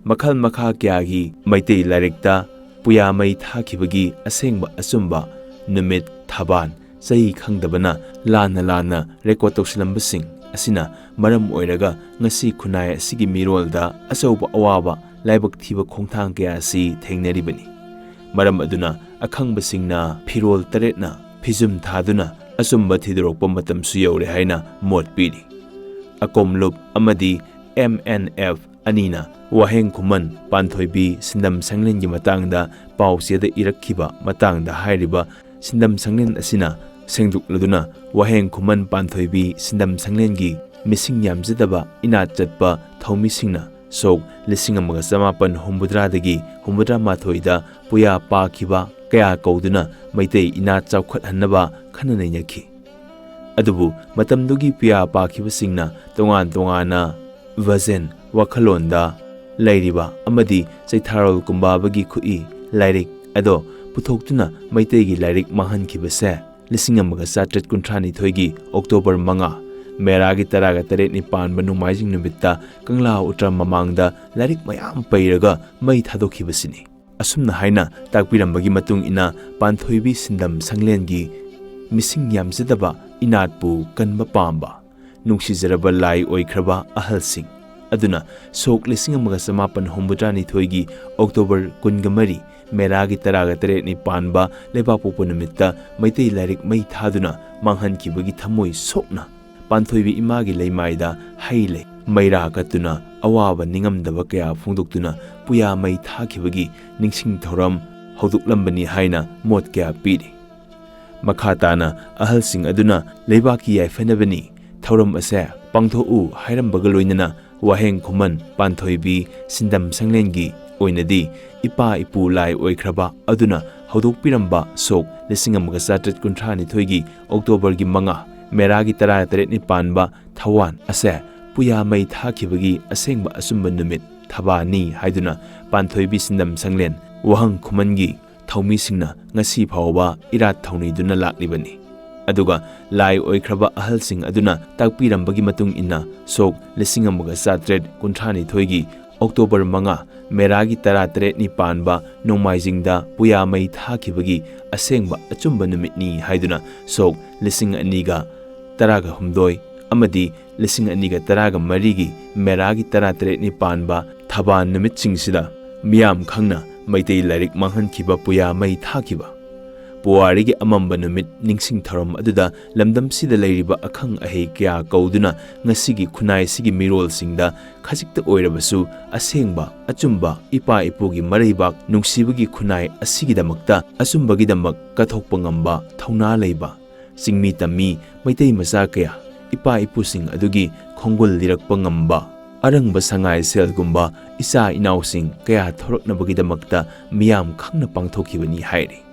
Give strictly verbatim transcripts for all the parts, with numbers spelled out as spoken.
ꯃꯈꯜ ꯃꯈꯥ ꯀꯌꯥꯒꯤ ꯃꯩꯇꯩ ꯂꯥꯏꯔꯤꯛꯇ ꯄꯨꯌꯥ ꯃꯩ ꯊꯥꯈꯤꯕꯒꯤ ꯑꯁꯦꯡꯕ ꯑꯆꯨꯝꯕ ꯅꯨꯃꯤꯠ, ꯊꯕꯥꯟ, ꯆꯍꯤ ꯈꯪꯗꯕꯅ ꯂꯥꯟꯅ ꯂꯥꯟꯅ ꯔꯦꯀꯣꯔꯗ ꯇꯧꯁꯤꯜꯂꯝꯕꯁꯤꯡ ꯑꯁꯤꯅ ꯃꯔꯝ ꯑꯣꯏꯔꯒ ꯉꯁꯤ ꯈꯨꯟꯅꯥꯏ ꯑꯁꯤꯒꯤ ꯃꯤꯔꯣꯜꯗ ꯑꯆꯧꯕ ꯑꯋꯥꯕ, ꯂꯥꯏꯕꯛ ꯊꯤꯕ ꯈꯣꯡꯊꯥꯡ ꯀꯌꯥ ꯑꯁꯤ ꯊꯦꯡꯅꯔꯤꯕꯅꯤ꯫ ꯃꯔꯝ ꯑꯗꯨꯅ ꯑꯈꯪꯕꯁꯤꯡꯅ ꯐꯤꯔꯣꯜ ꯇꯔꯦꯠꯅ ꯐꯤꯖꯨꯝ ꯊꯥꯗꯨꯅ ꯑꯆꯨꯝꯕ ꯊꯤꯗꯣꯔꯛꯄ ꯃꯇꯝꯁꯨ ꯌꯧꯔꯦ ꯍꯥꯏꯅ ꯃꯣꯠ ꯄꯤꯔꯤ꯫ ꯑꯀꯣꯝꯂꯨꯞ ꯑꯃꯗꯤ ꯑꯦꯝ ꯑꯦꯟ ꯑꯦꯐ ꯑꯅꯤꯅ ꯋꯥꯍꯦꯡ ꯈꯨꯃꯟ ꯄꯥꯟꯊꯣꯏꯕꯤ ꯁꯤꯟꯗꯝ ꯁꯪꯂꯦꯟꯒꯤ ꯃꯇꯥꯡꯗ ꯄꯥꯎꯆꯦꯗ ꯏꯔꯛꯈꯤꯕ ꯃꯇꯥꯡꯗ ꯍꯥꯏꯔꯤꯕ ꯁꯤꯟꯗꯝ ꯁꯪꯂꯦꯟ ꯑꯁꯤꯅ ꯁꯦꯡꯗꯣꯛꯂꯗꯨꯅ ꯋꯥꯍꯦꯡ ꯈꯨꯃꯟ ꯄꯥꯟꯊꯣꯏꯕꯤ ꯁꯤꯟꯗꯝ ꯁꯪꯂꯦꯟꯒꯤ ꯃꯤꯁꯤꯡ ꯌꯥꯝꯖꯗꯕ ꯏꯅꯥꯠ ꯆꯠꯄ ꯊꯧꯃꯤꯁꯤꯡꯅ ꯁꯣꯛ ꯂꯤꯁꯤꯡ ꯑꯃꯒ ꯆꯃꯥꯄꯟ ꯍꯨꯝꯐꯨꯇꯔꯥꯗꯒꯤ ꯍꯨꯝꯐꯨꯇꯔꯥ ꯃꯥꯊꯣꯏꯗ ꯄꯨꯌꯥ ꯄꯥꯈꯤꯕ ꯀꯌꯥ ꯀꯧꯗꯨꯅ ꯃꯩꯇꯩ ꯏꯅꯥꯠ ꯆꯥꯎꯈꯠꯍꯟꯅꯕ ꯈꯟꯅ ꯅꯩꯅꯈꯤ꯫ ꯑꯗꯨꯕꯨ ꯃꯇꯝꯗꯨꯒꯤ ꯄꯨꯌꯥ ꯄꯥꯈꯤꯕꯁꯤꯡꯅ ꯇꯣꯉꯥꯟ ꯇꯣꯉꯥꯟꯅ ꯚꯖꯟ ꯋꯥꯈꯜꯂꯣꯟꯗ ꯂꯩꯔꯤꯕ ꯑꯃꯗꯤ ꯆꯩꯊꯥꯔꯣꯜ ꯀꯨꯝꯕꯥꯕꯒꯤ ꯈꯨꯠꯏ ꯂꯥꯏꯔꯤꯛ ꯑꯗꯣ ꯄꯨꯊꯣꯛꯇꯨꯅ ꯃꯩꯇꯩꯒꯤ ꯂꯥꯏꯔꯤꯛ ꯃꯥꯡꯍꯟꯈꯤꯕꯁꯦ ꯂꯤꯁꯤꯡ ꯑꯃꯒ ꯆꯥꯇ꯭ꯔꯦꯠ ꯀꯨꯟꯊ꯭ꯔꯥꯅꯤꯊꯣꯏꯒꯤ ꯑꯣꯛꯇꯣꯕꯔ ꯃꯉꯥ, ꯃꯦꯔꯥꯒꯤ ꯇꯔꯥꯒ ꯇꯔꯦꯠꯅꯤ ꯄꯥꯟꯕ ꯅꯣꯡꯃꯥꯏꯖꯤꯡ ꯅꯨꯃꯤꯠꯇ ꯀꯪꯂꯥ ꯎꯇ꯭ꯔ ꯃꯃꯥꯡꯗ ꯂꯥꯏꯔꯤꯛ ꯃꯌꯥꯝ ꯄꯩꯔꯒ ꯃꯩ ꯊꯥꯗꯣꯛꯈꯤꯕꯁꯤꯅꯤ꯫ ꯑꯁꯨꯝꯅ ꯍꯥꯏꯅ ꯇꯥꯛꯄꯤꯔꯝꯕꯒꯤ ꯃꯇꯨꯡ ꯏꯟꯅ ꯄꯥꯟꯊꯣꯏꯕꯤ ꯁꯤꯟꯗꯝ ꯁꯪꯂꯦꯟꯒꯤ ꯃꯤꯁꯤꯡ ꯌꯥꯝꯖꯗꯕ ꯏꯅꯥꯠꯄꯨ ꯀꯟꯕ ꯄꯥꯝꯕ ꯅꯨꯡꯁꯤꯖꯔꯕ ꯂꯥꯏ ꯑꯣꯏꯈ꯭ꯔꯕ ꯑꯍꯜꯁꯤꯡ ꯑꯗꯨꯅ ꯁꯣꯛ ꯂꯤꯁꯤꯡ ꯑꯃꯒ ꯆꯃꯥꯄꯟ ꯍꯨꯝꯐꯨꯇꯔꯥꯅꯤꯊꯣꯏꯒꯤ ꯑꯣꯛꯇꯣꯕꯔ ꯀꯨꯟꯒ ꯃꯔꯤ, ꯃꯦꯔꯥꯒꯤ ꯇꯔꯥꯒ ꯇꯔꯦꯠꯅꯤ ꯄꯥꯟꯕ ꯂꯩꯕꯥꯛꯄꯣꯛꯄ ꯅꯨꯃꯤꯠꯇ ꯃꯩꯇꯩ ꯂꯥꯏꯔꯤꯛ ꯃꯩ ꯊꯥꯗꯨꯅ ꯃꯥꯡꯍꯟꯈꯤꯕꯒꯤ ꯊꯃꯣꯏ ꯁꯣꯛꯅ ꯄꯥꯟꯊꯣꯏꯕꯤ ꯏꯃꯥꯒꯤ ꯂꯩꯃꯥꯏꯗ ꯍꯩ ꯂꯩ ꯃꯩꯔꯥ ꯀꯠꯇꯨꯅ ꯑꯋꯥꯕ ꯅꯤꯡꯉꯝꯗꯕ ꯀꯌꯥ ꯐꯣꯡꯗꯣꯛꯇꯨꯅ ꯄꯨꯌꯥ ꯃꯩ ꯊꯥꯈꯤꯕꯒꯤ ꯅꯤꯡꯁꯤꯡ ꯊꯧꯔꯝ ꯍꯧꯗꯣꯛꯂꯝꯕꯅꯤ ꯍꯥꯏꯅ ꯃꯣꯠ ꯀꯌꯥ ꯄꯤꯔꯤ꯫ ꯃꯈꯥ ꯇꯥꯅ ꯑꯍꯜꯁꯤꯡ ꯑꯗꯨꯅ ꯂꯩꯕꯥꯛꯀꯤ ꯌꯥꯏꯐꯅꯕꯅꯤ ꯊꯧꯔꯝ ꯑꯁꯦ ꯄꯥꯡꯊꯣꯛꯎ ꯍꯥꯏꯔꯝꯕꯒ ꯂꯣꯏꯅꯅ ꯋꯥꯍꯦꯡ ꯈꯨꯃꯟ ꯄꯥꯟꯊꯣꯏꯕꯤ ꯁꯤꯟꯗꯝ ꯁꯪꯂꯦꯟꯒꯤ ꯑꯣꯏꯅꯗꯤ ꯏꯄꯥ ꯏꯄꯨ ꯂꯥꯏ ꯑꯣꯏꯈ꯭ꯔꯕ ꯑꯗꯨꯅ ꯍꯧꯗꯣꯛꯄꯤꯔꯝꯕ ꯁꯣꯛ ꯂꯤꯁꯤꯡ ꯑꯃꯒ ꯆꯥꯇ꯭ꯔꯦꯠ ꯀꯨꯟꯊ꯭ꯔꯥꯅꯤꯊꯣꯏꯒꯤ ꯑꯣꯛꯇꯣꯕꯔꯒꯤ ꯃꯉꯥ, ꯃꯦꯔꯥꯒꯤ ꯇꯔꯥꯇꯔꯦꯠꯅꯤ ꯄꯥꯟꯕ ꯊꯋꯥꯟ ꯑꯁꯦ ꯄꯨꯌꯥ ꯃꯩ ꯊꯥꯈꯤꯕꯒꯤ ꯑꯁꯦꯡꯕ ꯑꯆꯨꯝꯕ ꯅꯨꯃꯤꯠ ꯊꯕꯥꯅꯤ ꯍꯥꯏꯗꯨꯅ ꯄꯥꯟꯊꯣꯏꯕꯤ ꯁꯤꯟꯗꯝ ꯁꯪꯂꯦꯟ ꯋꯥꯍꯪ ꯈꯨꯃꯟꯒꯤ ꯊꯧꯃꯤꯁꯤꯡꯅ ꯉꯁꯤ ꯐꯥꯎꯕ ꯏꯔꯥꯠ ꯊꯧꯅꯤꯗꯨꯅ ꯂꯥꯛꯂꯤꯕꯅꯤ꯫ ꯑꯗꯨꯒ ꯂꯥꯏ ꯑꯣꯏꯈ꯭ꯔꯕ ꯑꯍꯜꯁꯤꯡ ꯑꯗꯨꯅ ꯇꯥꯛꯄꯤꯔꯝꯕꯒꯤ ꯃꯇꯨꯡ ꯏꯟꯅ ꯁꯣꯛ ꯂꯤꯁꯤꯡ ꯑꯃꯒ ꯆꯥꯇ꯭ꯔꯦꯠ ꯀꯨꯟꯊ꯭ꯔꯥꯅꯤꯊꯣꯏꯒꯤ ꯑꯣꯛꯇꯣꯕꯔ ꯃꯉꯥ, ꯃꯦꯔꯥꯒꯤ ꯇꯔꯥꯇꯔꯦꯠꯅꯤ ꯄꯥꯟꯕ ꯅꯣꯡꯃꯥꯏꯖꯤꯡꯗ ꯄꯨꯌꯥ ꯃꯩ ꯊꯥꯈꯤꯕꯒꯤ ꯑꯁꯦꯡꯕ ꯑꯆꯨꯝꯕ ꯅꯨꯃꯤꯠꯅꯤ ꯍꯥꯏꯗꯨꯅ ꯁꯣꯛ ꯂꯤꯁꯤꯡ ꯑꯅꯤꯒ ꯇꯔꯥꯒ ꯍꯨꯝꯗꯣꯏ ꯑꯃꯗꯤ ꯂꯤꯁꯤꯡ ꯑꯅꯤꯒ ꯇꯔꯥꯒ ꯃꯔꯤꯒꯤ ꯃꯦꯔꯥꯒꯤ ꯇꯔꯥꯇꯔꯦꯠꯅꯤ ꯄꯥꯟꯕ ꯊꯕꯥꯟ ꯅꯨꯃꯤꯠꯁꯤꯡꯁꯤꯗ ꯃꯤꯌꯥꯝ ꯈꯪꯅ ꯃꯩꯇꯩ ꯂꯥꯏꯔꯤꯛ ꯃꯥꯡꯍꯟꯈꯤꯕ ꯄꯨꯌꯥ ꯃꯩ ꯊꯥꯈꯤꯕ꯫ ꯄꯨꯋꯥꯔꯤꯒꯤ ꯑꯃꯝꯕ ꯅꯨꯃꯤꯠ ꯅꯤꯡꯁꯤꯡ ꯊꯧꯔꯝ ꯑꯗꯨꯗ ꯂꯝꯗꯝꯁꯤꯗ ꯂꯩꯔꯤꯕ ꯑꯈꯪ ꯑꯍꯩ ꯀꯌꯥ ꯀꯧꯗꯨꯅ ꯉꯁꯤꯒꯤ ꯈꯨꯟꯅꯥꯏꯁꯤꯒꯤ ꯃꯤꯔꯣꯜꯁꯤꯡꯗ ꯈꯖꯤꯛꯇ ꯑꯣꯏꯔꯕꯁꯨ ꯑꯁꯦꯡꯕ, ꯑꯆꯨꯝꯕ, ꯏꯄꯥ ꯏꯄꯨꯒꯤ ꯃꯔꯩꯕꯥꯛ ꯅꯨꯡꯁꯤꯕꯒꯤ ꯈꯨꯟꯅꯥꯏ ꯑꯁꯤꯒꯤꯗꯃꯛꯇ ꯑꯆꯨꯝꯕꯒꯤꯗꯃꯛ ꯀꯠꯊꯣꯛꯄ ꯉꯝꯕ ꯊꯧꯅꯥ ꯂꯩꯕ ꯆꯤꯡꯃꯤ ꯇꯝꯃꯤ ꯃꯩꯇꯩ ꯃꯆꯥ ꯀꯌꯥ ꯏꯄꯥ ꯏꯄꯨꯁꯤꯡ ꯑꯗꯨꯒꯤ ꯈꯣꯡꯒꯨꯜ ꯂꯤꯔꯛꯄ ꯉꯝꯕ ꯑꯔꯪꯕ ꯁꯉꯥꯏ ꯁꯦꯜꯒꯨꯝꯕ ꯏꯆꯥ ꯏꯅꯥꯎꯁꯤꯡ ꯀꯌꯥ ꯊꯣꯔꯛꯅꯕꯒꯤꯗꯃꯛꯇ ꯃꯤꯌꯥꯝ ꯈꯪꯅ ꯄꯥꯡꯊꯣꯛꯈꯤꯕꯅꯤ ꯍꯥꯏꯔꯤ꯫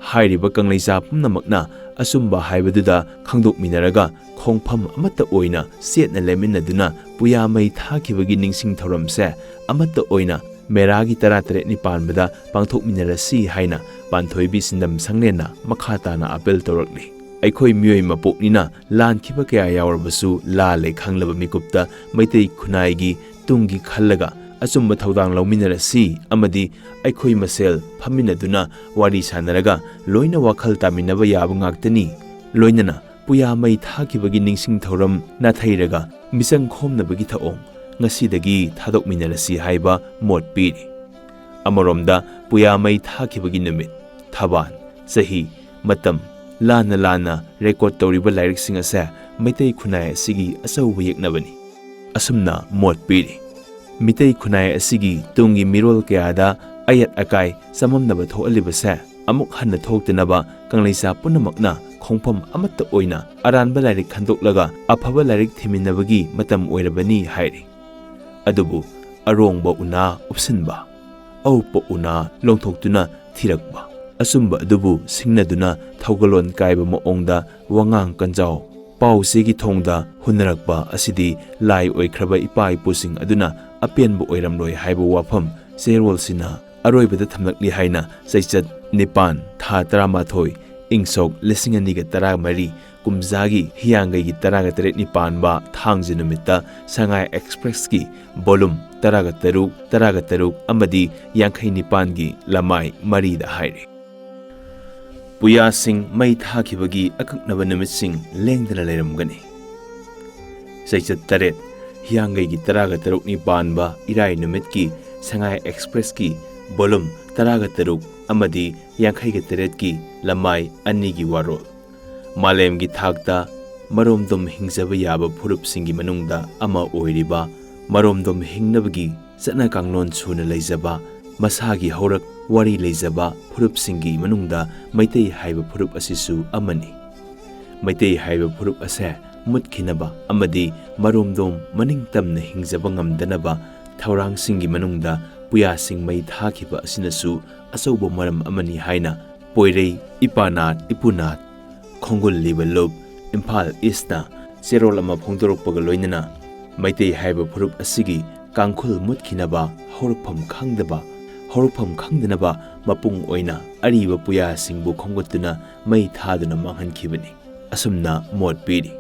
ꯍꯥꯏꯔꯤꯕ ꯀꯪꯂꯩꯆꯥ ꯄꯨꯝꯅꯃꯛꯅ ꯑꯆꯨꯝꯕ ꯍꯥꯏꯕꯗꯨꯗ ꯈꯪꯗꯣꯛꯃꯤꯟꯅꯔꯒ ꯈꯣꯡꯐꯝ ꯑꯃꯠꯇ ꯑꯣꯏꯅ ꯆꯦꯠꯅ ꯂꯦꯞꯃꯤꯟꯅꯗꯨꯅ ꯄꯨꯌꯥ ꯃꯩ ꯊꯥꯈꯤꯕꯒꯤ ꯅꯤꯡꯁꯤꯡ ꯊꯧꯔꯝꯁꯦ ꯑꯃꯠꯇ ꯑꯣꯏꯅ ꯃꯦꯔꯥꯒꯤ ꯇꯔꯥꯇꯔꯦꯠꯅꯤ ꯄꯥꯟꯕꯗ ꯄꯥꯡꯊꯣꯛꯃꯤꯟꯅꯔꯁꯤ ꯍꯥꯏꯅ ꯄꯥꯟꯊꯣꯏꯕꯤ ꯁꯤꯟꯗꯝ ꯁꯪꯂꯦꯟꯅ ꯃꯈꯥ ꯇꯥꯅ ꯑꯥꯄꯤꯜ ꯇꯧꯔꯛꯂꯤ꯫ ꯑꯩꯈꯣꯏ ꯃꯤꯑꯣꯏ ꯃꯄꯣꯛꯅꯤꯅ ꯂꯥꯟꯈꯤꯕ ꯀꯌꯥ ꯌꯥꯎꯔꯕꯁꯨ ꯂꯥꯜꯂꯦ ꯈꯪꯂꯕ ꯃꯤꯀꯨꯞꯇ ꯃꯩꯇꯩ ꯈꯨꯟꯅꯥꯏꯒꯤ ꯇꯨꯡꯒꯤ ꯈꯜꯂꯒ ꯑꯆꯨꯝꯕ ꯊꯧꯗꯥꯡ ꯂꯧꯃꯤꯟꯅꯔꯁꯤ ꯑꯃꯗꯤ ꯑꯩꯈꯣꯏ ꯃꯁꯦꯜ ꯐꯝꯃꯤꯟꯅꯗꯨꯅ ꯋꯥꯔꯤ ꯁꯥꯟꯅꯔꯒ ꯂꯣꯏꯅ ꯋꯥꯈꯜ ꯇꯥꯃꯤꯟꯅꯕ ꯌꯥꯕ ꯉꯥꯛꯇꯅꯤ꯫ ꯂꯣꯏꯅꯅ ꯄꯨꯌꯥ ꯃꯩ ꯊꯥꯈꯤꯕꯒꯤ ꯅꯤꯡꯁꯤꯡ ꯊꯧꯔꯝ ꯅꯥꯊꯩꯔꯒ ꯃꯤꯆꯪ ꯈꯣꯝꯅꯕꯒꯤ ꯊꯧꯑꯣꯡ ꯉꯁꯤꯗꯒꯤ ꯊꯥꯗꯣꯛꯃꯤꯟꯅꯔꯁꯤ ꯍꯥꯏꯕ ꯃꯣꯠ ꯄꯤꯔꯤ꯫ ꯑꯃꯔꯣꯝꯗ ꯄꯨꯌꯥ ꯃꯩ ꯊꯥꯈꯤꯕꯒꯤ ꯅꯨꯃꯤꯠ, ꯊꯕꯥꯟ, ꯆꯍꯤ, ꯃꯇꯝ, ꯂꯥꯟꯅ ꯂꯥꯟꯅ ꯔꯦꯀꯣꯔꯗ ꯇꯧꯔꯤꯕ ꯂꯥꯏꯔꯤꯛꯁꯤꯡ ꯑꯁꯦ ꯃꯩꯇꯩ ꯈꯨꯟꯅꯥꯏ ꯑꯁꯤꯒꯤ ꯑꯆꯧꯕ ꯌꯦꯛꯅꯕꯅꯤ꯫ ꯑꯁꯨꯝꯅ ꯃꯣꯠ ꯄꯤꯔꯤ꯫ ꯃꯤꯇꯩ ꯈꯨꯟꯅꯥꯏ ꯑꯁꯤꯒꯤ ꯇꯨꯡꯒꯤ ꯃꯤꯔꯣꯜ ꯀꯌꯥꯗ ꯑꯌꯦꯠ ꯑꯀꯥꯏ ꯆꯃꯝꯅꯕ ꯊꯣꯛꯍꯜꯂꯤꯕꯁꯦ ꯑꯃꯨꯛ ꯍꯟꯅ ꯊꯣꯛꯇꯅꯕ ꯀꯪꯂꯩꯆꯥ ꯄꯨꯝꯅꯃꯛꯅ ꯈꯣꯡꯐꯝ ꯑꯃꯠꯇ ꯑꯣꯏꯅ ꯑꯔꯥꯟꯕ ꯂꯥꯏꯔꯤꯛ ꯈꯟꯗꯣꯛꯂꯒ ꯑꯐꯕ ꯂꯥꯏꯔꯤꯛ ꯊꯤꯃꯤꯟꯅꯕꯒꯤ ꯃꯇꯝ ꯑꯣꯏꯔꯕꯅꯤ ꯍꯥꯏꯔꯤ꯫ ꯑꯗꯨꯕꯨ ꯑꯔꯣꯡꯕ ꯎꯅꯥ ꯎꯞꯁꯤꯟꯕ, ꯑꯎꯞꯄ ꯎꯅꯥ ꯂꯣꯡꯊꯣꯛꯇꯨꯅ ꯊꯤꯔꯛꯄ, ꯑꯆꯨꯝꯕ ꯑꯗꯨꯕꯨ ꯁꯤꯡꯅꯗꯨꯅ ꯊꯧꯒꯜꯂꯣꯟ ꯀꯥꯏꯕ ꯃꯑꯣꯡꯗ ꯋꯥꯉꯥꯡ ꯀꯟꯖꯥꯎ, ꯄꯥꯎ ꯆꯦꯒꯤ ꯊꯣꯡꯗ ꯍꯨꯟꯅꯔꯛꯄ ꯑꯁꯤꯗꯤ ꯂꯥꯏ ꯑꯣꯏꯈ꯭ꯔꯕ ꯏꯄꯥ ꯏꯄꯨꯁꯤꯡ ꯑꯗꯨꯅ ꯑꯄꯦꯟꯕ ꯑꯣꯏꯔꯝꯂꯣꯏ ꯍꯥꯏꯕ ꯋꯥꯐꯝ ꯆꯦꯔꯣꯜꯁꯤꯅ ꯑꯔꯣꯏꯕꯗ ꯊꯝꯂꯛꯂꯤ ꯍꯥꯏꯅ ꯆꯩꯆꯠ ꯅꯤꯄꯥꯟ, ꯊꯥ ꯇꯔꯥꯃꯥꯊꯣꯏ, ꯏꯪ ꯁꯣꯛ ꯂꯤꯁꯤꯡ ꯑꯅꯤꯒ ꯇꯔꯥꯃꯔꯤ ꯀꯨꯝꯖꯥꯒꯤ ꯍꯤꯌꯥꯡꯒꯩꯒꯤ ꯇꯔꯥꯒ ꯇꯔꯦꯠꯅꯤ ꯄꯥꯟꯕ ꯊꯥꯡꯖ ꯅꯨꯃꯤꯠꯇ ꯁꯉꯥꯏ ꯑꯦꯛꯁꯄ꯭ꯔꯦꯁꯀꯤ ꯚꯣꯂꯨꯝ ꯇꯔꯥꯒ ꯇꯔꯨꯛ, ꯇꯔꯥꯒ ꯇꯔꯨꯛ ꯑꯃꯗꯤ ꯌꯥꯡꯈꯩ ꯅꯤꯄꯥꯟꯒꯤ ꯂꯃꯥꯏ ꯃꯔꯤꯗ ꯍꯥꯏꯔꯤ꯫ ꯄꯨꯌꯥꯁꯤꯡ ꯃꯩ ꯊꯥꯈꯤꯕꯒꯤ ꯑꯀꯛꯅꯕ ꯅꯨꯃꯤꯠꯁꯤꯡ ꯂꯦꯡꯗꯅ ꯂꯩꯔꯝꯒꯅꯤ꯫ ꯆꯩꯆꯠ ꯇꯔꯦꯠ, ꯍꯤꯌꯥꯡꯒꯩꯒꯤ ꯇꯔꯥꯒ ꯇꯔꯨꯛꯅꯤ ꯄꯥꯟꯕ ꯏꯔꯥꯏ ꯅꯨꯃꯤꯠꯀꯤ ꯁꯉꯥꯏ ꯑꯦꯛꯁꯄ꯭ꯔꯦꯁꯀꯤ ꯚꯣꯂꯨꯝ ꯇꯔꯥꯒ ꯇꯔꯨꯛ ꯑꯃꯗꯤ ꯌꯥꯡꯈꯩꯒ ꯇꯔꯦꯠꯀꯤ ꯂꯃꯥꯏ ꯑꯅꯤꯒꯤ ꯋꯥꯔꯣꯜ꯫ ꯃꯥꯂꯦꯝꯒꯤ ꯊꯥꯛꯇ ꯃꯔꯣꯝꯗꯣꯝ ꯍꯤꯡꯖꯕ ꯌꯥꯕ ꯐꯨꯔꯨꯞꯁꯤꯡꯒꯤ ꯃꯅꯨꯡꯗ ꯑꯃ ꯑꯣꯏꯔꯤꯕ, ꯃꯔꯣꯝꯗꯣꯝ ꯍꯤꯡꯅꯕꯒꯤ ꯆꯠꯅ ꯀꯥꯡꯂꯣꯟ ꯁꯨꯅ ꯂꯩꯖꯕ, ꯃꯁꯥꯒꯤ ꯍꯧꯔꯛ ꯋꯥꯔꯤ ꯂꯩꯖꯕ ꯐꯨꯔꯨꯞꯁꯤꯡꯒꯤ ꯃꯅꯨꯡꯗ ꯃꯩꯇꯩ ꯍꯥꯏꯕ ꯐꯨꯔꯨꯞ ꯑꯁꯤꯁꯨ ꯑꯃꯅꯤ꯫ ꯃꯩꯇꯩ ꯍꯥꯏꯕ ꯐꯨꯔꯨꯞ ꯑꯁꯦ ꯃꯨꯠꯈꯤꯅꯕ ꯑꯃꯗꯤ ꯃꯔꯣꯝꯗꯣꯝ ꯃꯅꯤꯡ ꯇꯝꯅ ꯍꯤꯡꯖꯕ ꯉꯝꯗꯅꯕ ꯊꯧꯔꯥꯡꯁꯤꯡꯒꯤ ꯃꯅꯨꯡꯗ ꯄꯨꯌꯥꯁꯤꯡ ꯃꯩ ꯊꯥꯈꯤꯕ ꯑꯁꯤꯅꯁꯨ ꯑꯆꯧꯕ ꯃꯔꯝ ꯑꯃꯅꯤ ꯍꯥꯏꯅ ꯄꯣꯏꯔꯩ ꯏꯄꯥꯅꯥꯠ ꯏꯄꯨꯅꯥꯠ ꯈꯣꯡꯒꯨꯜ ꯂꯤꯕ ꯂꯨꯞ, ꯏꯝꯐꯥꯜ ꯏꯁꯅ ꯆꯦꯔꯣꯜ ꯑꯃ ꯐꯣꯡꯗꯣꯔꯛꯄꯒ ꯂꯣꯏꯅꯅ ꯃꯩꯇꯩ ꯍꯥꯏꯕ ꯐꯨꯔꯨꯞ ꯑꯁꯤꯒꯤ ꯀꯥꯡꯈꯨꯜ ꯃꯨꯠꯈꯤꯅꯕ, ꯍꯧꯔꯛꯐꯝ ꯈꯪꯗꯕ, ꯍꯧꯔꯛꯐꯝ ꯈꯪꯗꯅꯕ ꯃꯄꯨꯡ ꯑꯣꯏꯅ ꯑꯔꯤꯕ ꯄꯨꯌꯥꯁꯤꯡꯕꯨ ꯈꯣꯝꯒꯠꯇꯨꯅ ꯃꯩ ꯊꯥꯗꯨꯅ ꯃꯥꯡꯍꯟꯈꯤꯕꯅꯤ꯫ ꯑꯁꯨꯝꯅ ꯃꯣꯠ ꯄꯤꯔꯤ꯫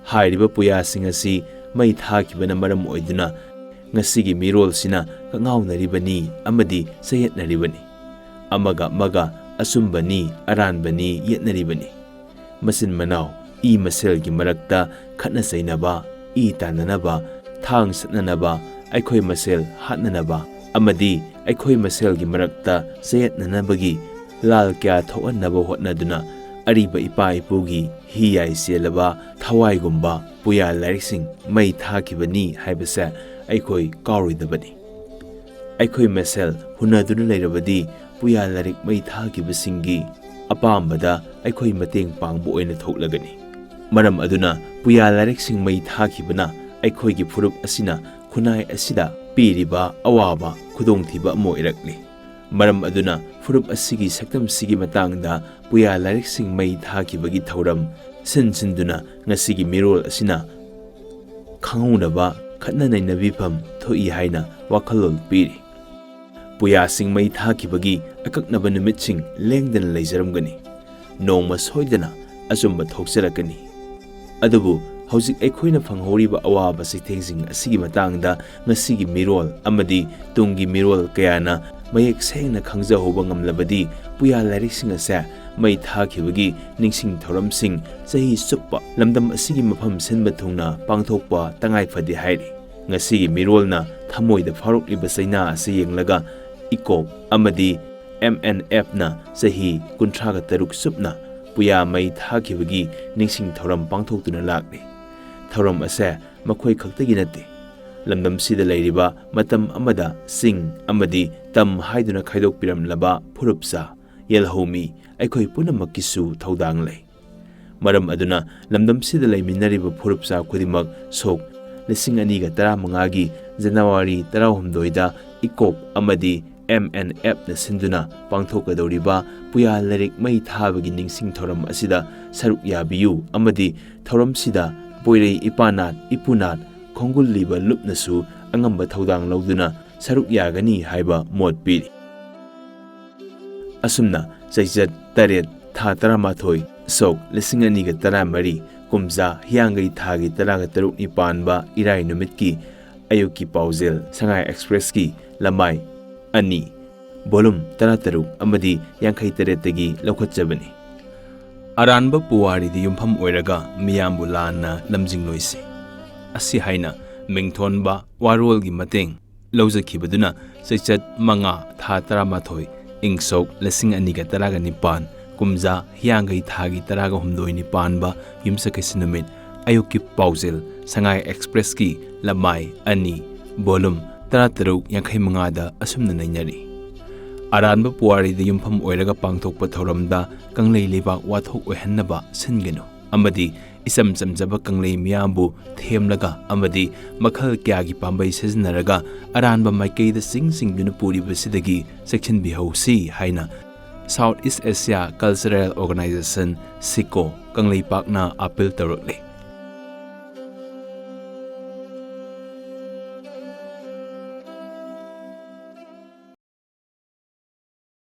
ꯍꯥꯏꯔꯤꯕ ꯄꯨꯌꯥꯁꯤꯡ ꯑꯁꯤ ꯃꯩ ꯊꯥꯈꯤꯕꯅ ꯃꯔꯝ ꯑꯣꯏꯗꯨꯅ ꯉꯁꯤꯒꯤ ꯃꯤꯔꯣꯜꯁꯤꯅ ꯀꯉꯥꯎꯅꯔꯤꯕꯅꯤ ꯑꯃꯗꯤ ꯆꯌꯦꯠꯅꯔꯤꯕꯅꯤ꯫ ꯑꯃꯒ ꯑꯃꯒ ꯑꯆꯨꯝꯕꯅꯤ, ꯑꯔꯥꯟꯕꯅꯤ ꯌꯦꯠꯅꯔꯤꯕꯅꯤ꯫ ꯃꯆꯤꯟ ꯃꯅꯥꯎ ꯏ ꯃꯁꯦꯜꯒꯤ ꯃꯔꯛꯇ ꯈꯠꯅ ꯆꯩꯅꯕ, ꯏ ꯇꯥꯟꯅꯅꯕ, ꯊꯥꯡ ꯁꯠꯅꯅꯕ, ꯑꯩꯈꯣꯏ ꯃꯁꯦꯜ ꯍꯥꯠꯅꯅꯕ ꯑꯃꯗꯤ ꯑꯩꯈꯣꯏ ꯃꯁꯦꯜꯒꯤ ꯃꯔꯛꯇ ꯆꯌꯦꯠꯅꯅꯕꯒꯤ ꯂꯥꯜ ꯀꯌꯥ ꯊꯣꯛꯍꯟꯅꯕ ꯍꯣꯠꯅꯗꯨꯅ ꯑꯔꯤꯕ ꯏꯄꯥ ꯏꯄꯨꯒꯤ ꯍꯤꯌꯥꯏ ꯆꯦꯜꯂꯕ ꯊꯋꯥꯏꯒꯨꯝꯕ ꯄꯨꯌꯥ ꯂꯥꯏꯔꯤꯛꯁꯤꯡ ꯃꯩ ꯊꯥꯈꯤꯕꯅꯤ ꯍꯥꯏꯕꯁꯦ ꯑꯩꯈꯣꯏ ꯀꯥꯎꯔꯣꯏꯗꯕꯅꯤ꯫ ꯑꯩꯈꯣꯏ ꯃꯁꯦꯜ ꯍꯨꯟꯅꯗꯨꯅ ꯂꯩꯔꯕꯗꯤ ꯄꯨꯌꯥ ꯂꯥꯏꯔꯤꯛ ꯃꯩ ꯊꯥꯈꯤꯕꯁꯤꯡꯒꯤ ꯑꯄꯥꯝꯕꯗ ꯑꯩꯈꯣꯏ ꯃꯇꯦꯡ ꯄꯥꯡꯕ ꯑꯣꯏꯅ ꯊꯣꯛꯂꯒꯅꯤ꯫ ꯃꯔꯝ ꯑꯗꯨꯅ ꯄꯨꯌꯥ ꯂꯥꯏꯔꯤꯛꯁꯤꯡ ꯃꯩ ꯊꯥꯈꯤꯕꯅ ꯑꯩꯈꯣꯏꯒꯤ ꯐꯨꯔꯨꯞ ꯑꯁꯤꯅ ꯈꯨꯟꯅꯥꯏ ꯑꯁꯤꯗ ꯄꯤꯔꯤꯕ ꯑꯋꯥꯕ ꯈꯨꯗꯣꯡꯊꯤꯕ ꯑꯃ ꯑꯣꯏꯔꯛꯂꯤ꯫ ꯃꯔꯝ ꯑꯗꯨꯅ ꯐꯨꯔꯨꯞ ꯑꯁꯤꯒꯤ ꯁꯛꯇꯝꯁꯤꯒꯤ ꯃꯇꯥꯡꯗ ꯄꯨꯌꯥ ꯂꯥꯏꯔꯤꯛꯁꯤꯡ ꯃꯩ ꯊꯥꯈꯤꯕꯒꯤ ꯊꯧꯔꯝ ꯁꯤꯟ ꯁꯤꯟꯗꯨꯅ ꯉꯁꯤꯒꯤ ꯃꯤꯔꯣꯜ ꯑꯁꯤꯅ ꯈꯪꯍꯧꯅꯕ ꯈꯠꯅ ꯅꯩꯅꯕꯤꯐꯝ ꯊꯣꯛꯏ ꯍꯥꯏꯅ ꯋꯥꯈꯜꯂꯣꯟ ꯄꯤꯔꯤ꯫ ꯄꯨꯌꯥꯁꯤꯡ ꯃꯩ ꯊꯥꯈꯤꯕꯒꯤ ꯑꯀꯛꯅꯕ ꯅꯨꯃꯤꯠꯁꯤꯡ ꯂꯦꯡꯗꯅ ꯂꯩꯖꯔꯝꯒꯅꯤ꯫ ꯅꯣꯡꯃ ꯁꯣꯏꯗꯅ ꯑꯆꯨꯝꯕ ꯊꯣꯛꯆꯔꯛꯀꯅꯤ꯫ ꯑꯗꯨꯕꯨ ꯍꯧꯖꯤꯛ ꯑꯩꯈꯣꯏꯅ ꯐꯪꯍꯧꯔꯤꯕ ꯑꯋꯥꯕ ꯆꯩꯊꯦꯡꯁꯤꯡ ꯑꯁꯤꯒꯤ ꯃꯇꯥꯡꯗ ꯉꯁꯤꯒꯤ ꯃꯤꯔꯣꯜ ꯑꯃꯗꯤ ꯇꯨꯡꯒꯤ ꯃꯤꯔꯣꯜ ꯀꯌꯥꯅ ꯃꯌꯦꯛ ꯁꯦꯡꯅ ꯈꯪꯖꯍꯧꯕ ꯉꯝꯂꯕꯗꯤ, ꯄꯨꯌꯥ ꯂꯥꯏꯔꯤꯛꯁꯤꯡ ꯑꯁꯦ ꯃꯩ ꯊꯥꯈꯤꯕꯒꯤ ꯅꯤꯡꯁꯤꯡ ꯊꯧꯔꯝꯁꯤꯡ ꯆꯍꯤ ꯆꯨꯞꯄ ꯂꯝꯗꯝ ꯑꯁꯤꯒꯤ ꯃꯐꯝ ꯁꯤꯟꯕ ꯊꯨꯡꯅ ꯄꯥꯡꯊꯣꯛꯄ ꯇꯉꯥꯏ ꯐꯗꯦ ꯍꯥꯏꯔꯤ꯫ ꯉꯁꯤꯒꯤ ꯃꯤꯔꯣꯜꯅ ꯊꯃꯣꯏꯗ ꯐꯥꯎꯔꯛꯂꯤꯕ ꯆꯩꯅꯥ ꯑꯁꯤ ꯌꯦꯡꯂꯒ, ꯏꯀꯣꯞ ꯑꯃꯗꯤ ꯑꯦꯝ ꯑꯦꯟ ꯑꯦꯐꯅ ꯆꯍꯤ ꯀꯨꯟꯊ꯭ꯔꯥꯒ ꯇꯔꯨꯛ ꯆꯨꯞꯅ ꯄꯨꯌꯥ ꯃꯩ ꯊꯥꯈꯤꯕꯒꯤ ꯅꯤꯡꯁꯤꯡ ꯊꯧꯔꯝ ꯄꯥꯡꯊꯣꯛꯇꯨꯅ ꯂꯥꯛꯂꯤ꯫ ꯊꯧꯔꯝ ꯑꯁꯦ ꯃꯈꯣꯏ ꯈꯛꯇꯒꯤ ꯅꯠꯇꯦ꯫ ꯂꯝꯗꯝꯁꯤꯗ ꯂꯩꯔꯤꯕ ꯃꯇꯝ ꯑꯃꯗ ꯆꯤꯡ ꯑꯃꯗꯤ ꯇꯝ ꯍꯥꯏꯗꯨꯅ ꯈꯥꯏꯗꯣꯛꯄꯤꯔꯝꯂꯕ ꯐꯨꯔꯨꯞꯆꯥ, ꯌꯦꯜꯍꯧꯃꯤ ꯑꯩꯈꯣꯏ ꯄꯨꯝꯅꯃꯛꯀꯤꯁꯨ ꯊꯧꯗꯥꯡ ꯂꯩ꯫ ꯃꯔꯝ ꯑꯗꯨꯅ ꯂꯝꯗꯝꯁꯤꯗ ꯂꯩꯃꯤꯟꯅꯔꯤꯕ ꯐꯨꯔꯨꯞꯆꯥ ꯈꯨꯗꯤꯡꯃꯛ ꯁꯣꯛ ꯂꯤꯁꯤꯡ ꯑꯅꯤꯒ ꯇꯔꯥꯃꯉꯥꯒꯤ ꯖꯅꯋꯥꯔꯤ ꯇꯔꯥꯍꯨꯝꯗꯣꯏꯗ ꯏꯀꯣꯞ ꯑꯃꯗꯤ ꯑꯦꯝ ꯑꯦꯟ ꯑꯦꯐꯅ ꯁꯤꯟꯗꯨꯅ ꯄꯥꯡꯊꯣꯛꯀꯗꯧꯔꯤꯕ ꯄꯨꯌꯥ ꯂꯥꯏꯔꯤꯛ ꯃꯩ ꯊꯥꯕꯒꯤ ꯅꯤꯡꯁꯤꯡ ꯊꯧꯔꯝ ꯑꯁꯤꯗ ꯁꯔꯨꯛ ꯌꯥꯕꯤꯌꯨ ꯑꯃꯗꯤ ꯊꯧꯔꯝꯁꯤꯗ ꯄꯣꯏꯔꯩ ꯏꯄꯥꯅꯥꯠ, ꯏꯄꯨꯅꯥꯠ, ꯈꯣꯡꯒꯨꯜ ꯂꯤꯕ ꯂꯨꯞꯅꯁꯨ ꯑꯉꯝꯕ ꯊꯧꯗꯥꯡ ꯂꯧꯗꯨꯅ ꯁꯔꯨꯛ ꯌꯥꯒꯅꯤ ꯍꯥꯏꯕ ꯃꯣꯠ ꯄꯤꯔꯤ꯫ ꯑꯁꯨꯝꯅ ꯆꯩꯆꯠ ꯇꯔꯦꯠ, ꯊꯥ ꯇꯔꯥꯃꯥꯊꯣꯏ, ꯁꯣꯛ ꯂꯤꯁꯤꯡ ꯑꯅꯤꯒ ꯇꯔꯥꯃꯔꯤ, ꯀꯨꯝꯖꯥ ꯍꯤꯌꯥꯡꯒꯩ ꯊꯥꯒꯤ ꯇꯔꯥꯒ ꯇꯔꯨꯛꯅꯤ ꯄꯥꯟꯕ ꯏꯔꯥꯏ ꯅꯨꯃꯤꯠꯀꯤ ꯑꯌꯨꯛꯀꯤ ꯄꯥꯎꯖꯦꯜ ꯁꯉꯥꯏ ꯑꯦꯛꯁꯄ꯭ꯔꯦꯁꯀꯤ ꯂꯃꯥꯏ ꯑꯅꯤ, ꯚꯣꯂꯨꯝ ꯇꯔꯥꯇꯔꯨꯛ ꯑꯃꯗꯤ ꯌꯥꯡꯈꯩ ꯇꯔꯦꯠꯇꯒꯤ ꯂꯧꯈꯠꯆꯕꯅꯤ꯫ ꯑꯔꯥꯟꯕ ꯄꯨꯋꯥꯔꯤꯗ ꯌꯨꯝꯐꯝ ꯑꯣꯏꯔꯒ ꯃꯤꯌꯥꯝꯕꯨ ꯂꯥꯟꯅ ꯂꯝꯖꯤꯡꯂꯣꯏꯁꯤ ꯑꯁꯤ ꯍꯥꯏꯅ ꯃꯤꯡꯊꯣꯟꯕ ꯋꯥꯔꯣꯜꯒꯤ ꯃꯇꯦꯡ ꯂꯧꯖꯈꯤꯕꯗꯨꯅ ꯆꯩꯆꯠ ꯃꯉꯥ, ꯊꯥ ꯇꯔꯥꯃꯥꯊꯣꯏ, ꯏꯪ ꯁꯣꯛ ꯂꯤꯁꯤꯡ ꯑꯅꯤꯒ ꯇꯔꯥꯒ ꯅꯤꯄꯥꯟ, ꯀꯨꯝꯖꯥ ꯍꯤꯌꯥꯡꯒꯩ ꯊꯥꯒꯤ ꯇꯔꯥꯒ ꯍꯨꯝꯗꯣꯏꯅꯤ ꯄꯥꯟꯕ ꯌꯨꯝꯁꯀꯩꯁ ꯅꯨꯃꯤꯠ ꯑꯌꯨꯛꯀꯤ ꯄꯥꯎꯖꯦꯜ ꯁꯉꯥꯏ ꯑꯦꯛꯁꯄ꯭ꯔꯦꯁꯀꯤ ꯂꯃꯥꯏ ꯑꯅꯤ, ꯚꯣꯂꯨꯝ ꯇꯔꯥꯇꯔꯨꯛ ꯌꯥꯡꯈꯩ ꯃꯉꯥꯗ ꯑꯁꯨꯝꯅ ꯅꯩꯅꯔꯤ꯫ ꯑꯔꯥꯟꯕ ꯄꯨꯋꯥꯔꯤꯗ ꯌꯨꯝꯐꯝ ꯑꯣꯏꯔꯒ ꯄꯥꯡꯊꯣꯛꯄ ꯊꯧꯔꯝꯗ ꯀꯪꯂꯩ ꯂꯩꯕꯥꯛ ꯋꯥꯊꯣꯛ ꯑꯣꯏꯍꯟꯅꯕ ꯁꯤꯟꯒꯅꯨ ꯑꯃꯗꯤ ꯏꯆꯝ ꯆꯝꯖꯕ ꯀꯪꯂꯩ ꯃꯤꯌꯥꯝꯕꯨ ꯊꯦꯝꯂꯒ ꯑꯃꯗꯤ ꯃꯈꯜ ꯀꯌꯥꯒꯤ ꯄꯥꯝꯕꯩ ꯁꯤꯖꯤꯟꯅꯔꯒ ꯑꯔꯥꯟꯕ ꯃꯥꯏꯀꯩꯗ ꯆꯤꯡ ꯆꯤꯡꯗꯨꯅ ꯄꯨꯔꯤꯕꯁꯤꯗꯒꯤ ꯆꯦꯛꯁꯤꯟꯕꯤꯍꯧꯁꯤ ꯍꯥꯏꯅ ꯁꯥꯎꯠ ꯏꯁ ꯑꯦꯁꯤꯌꯥ ꯀꯜꯆꯔꯦꯜ ꯑꯣꯔꯒꯅꯥꯏꯖꯦꯁꯟ, ꯁꯤꯀꯣ, ꯀꯪꯂꯩꯄꯥꯛꯅ ꯑꯥꯄꯤꯜ ꯇꯧꯔꯛꯂꯤ꯫